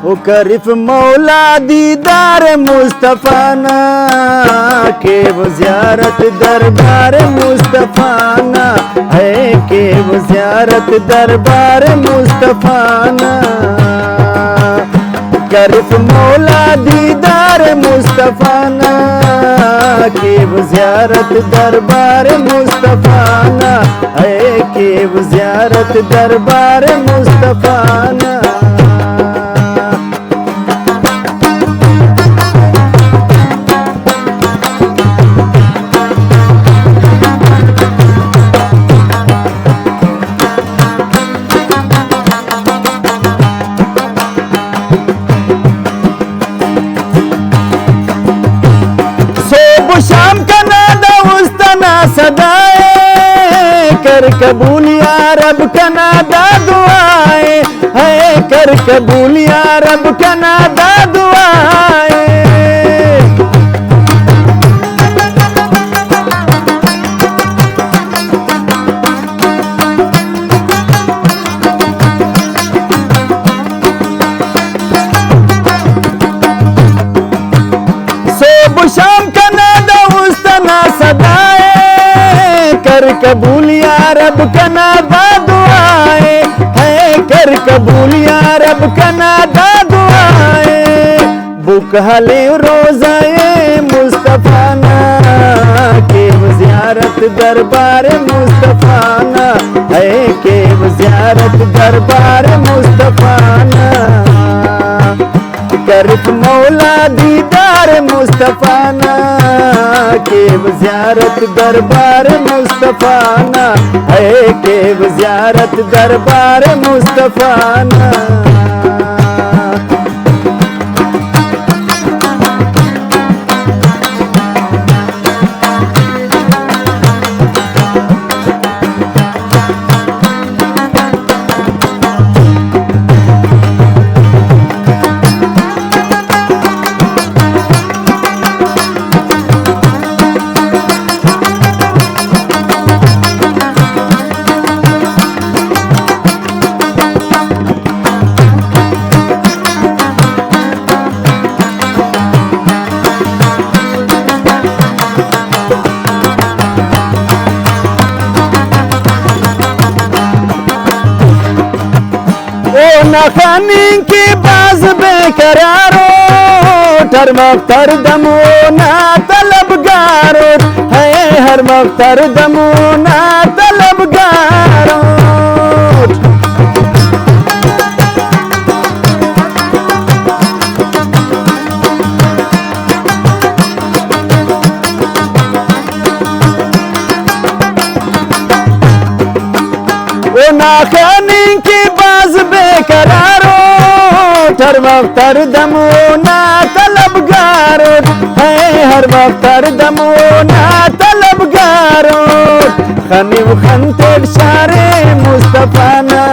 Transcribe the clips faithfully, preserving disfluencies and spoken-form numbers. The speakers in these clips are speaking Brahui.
او کرف مولا دیدار مصطفی نا، کیو زیارت دربار مصطفی نا، اے کیو زیارت دربار مصطفی نا۔ کرف مولا دیدار مصطفی نا، کیو زیارت دربار مصطفی نا، اے کیو زیارت دربار مصطفی نا۔ صحب و شام کنا دا است انا صدا ءِ، کر قبول یا رب کنا دا دعا ءِ۔ اے کر قبول یا رب کنا دا دعا ءِ۔ صحب و شام کنا دا است انا صدا ءِ، کر قبول یا رب کنا دا دعا ءِ۔ اے کر قبول یا رب کنا دا دعا ءِ۔ بک ہلے روضہ مصطفی نا، کیو زیارت دربار مصطفی نا، اے کیو زیارت دربار مصطفی نا۔ کرف مولا دیدار مصطفی نا، کیو زیارت دربار مصطفی نا، اے کیو زیارت دربار مصطفی نا۔ اونا خننگ کہ بھاز بے قرار اٹ، ہر وخت ہر دم اونا طلبگار اٹ، ہے ہر وخت ہر دم اونا طلبگار اٹ۔ اونا خننگ کہ بھاز بے قرار اٹ، ہر وخت ہر دم اونا طلبگار اٹ، ہے ہر وخت ہر دم اونا طلبگار اٹ۔ خنیو خن تیٹ شار مصطفی نا،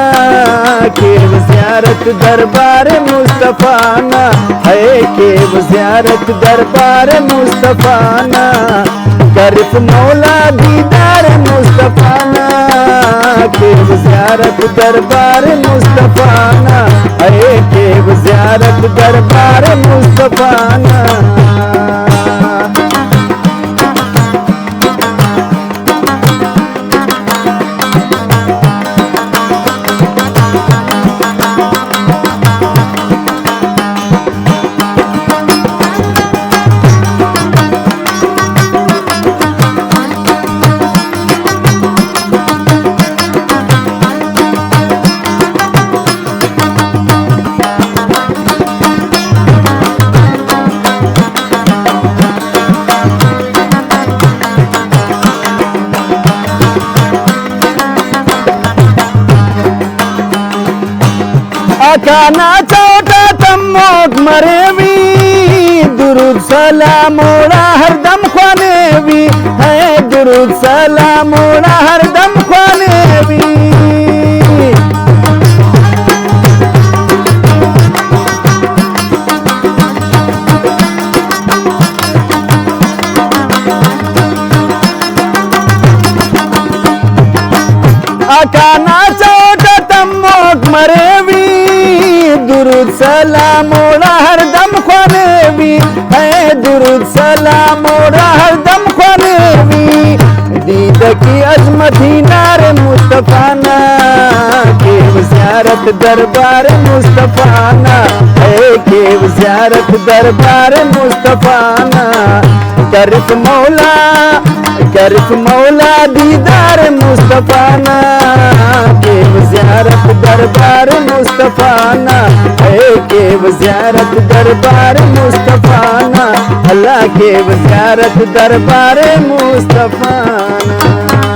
کیو زیارت دربار مصطفی نا، ہے کیو زیارت دربار مصطفی نا۔ کرف مولا دیدار مصطفی نا، کیو زیارت دربار مصطفی نا، اے کیو زیارت دربار مصطفی نا۔ آقا نا چوٹ آ تموک مریوی، درود سلام اوڑا ہر دم خوانیوی، ہے درود سلام اوڑا ہر دم خوانیوی۔ آقا نا چوٹ آ تموک مریوی، درود سلام اوڑا ہر دم خوانوی، اے درود سلام اوڑا ہر دم خوانوی۔ دیدہ کی عظمت ہی نار مصطفیٰ نا، کیو زیارت دربار مصطفیٰ نا، اے کیو زیارت دربار مصطفیٰ نا۔ کرف مولا، کرف مولا دیدار مصطفیٰ نا، کیو زیارت دربار مصطفیٰ نا، اے کیو زیارت دربار مصطفیٰ نا، اللہ کیو زیارت دربار مصطفیٰ نا۔